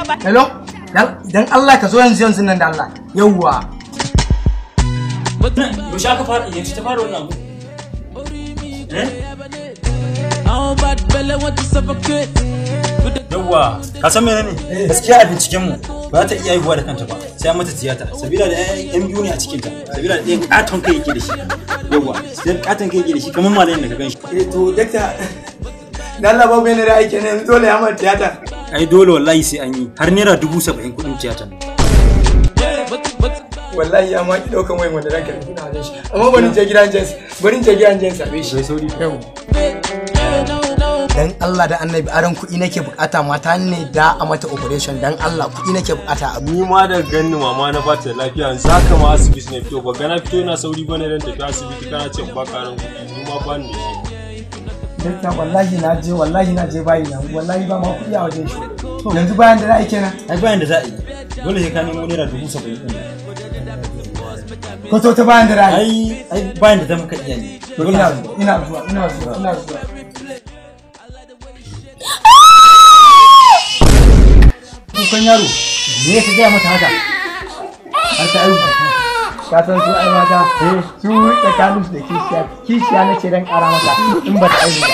Hello? Dan Allah ka zo yanzu yanzu nan da Allah. Yawwa. Yaushe aka fara yaushe ta fara wannan abu? Eh? Yawwa, ka san menene? Gaskiya a binciken mu ba ta iya haihuwa da kanta ba, sai an mata tiyata. Sabila da ƴan biyu ne a cikin ta. Sabila da ɗayan katon kai yake da shi. Yawwa, sai katon kai yake da shi kamar malamin da ka gan shi. Eh to dakta, dan Allah babu yana da aiki ne dole ya mata tiyata. Ai dole wallahi sai an yi har naira 70,000 kuɗin tiyata. Wallahi ya ma ki daukan wayan wanda ranka ina wajen shi. Amma bari je gidan James, bari je gidan James sabe shi. Sai sauri. Yau. Dan Allah da Annabi aron kuɗi nake bukata, mata ne da a mata operation, dan Allah kuɗi nake bukata. Ni ma da ganin mama na bata da lafiya yanzu haka ma asibiti na fito, ba gana fito ina sauri bane dan tafi asibiti, kana ce ba ka aron kuɗi, ni ma ba ni da shi. Dakta wallahi na je, wallahi na je bayi na, wallahi ba ma kuɗi a wajen shi. Yanzu bayan da za a yi kenan. Ai bayan da za a yi. Dole sai ka nemo naira 70,000 ɗin. Ko to ta bayan da za a yi. Ai bayan da za muka iya ne. Ina zuwa, ina zuwa, ina zuwa, ina zuwa. Kukan yaro, me ya gaya mata haka? Har ta aihu. Ka san su ai mata, su tsakanin su da kishiya, kishiya na ce dan ƙara mata in ba ta aihu ba.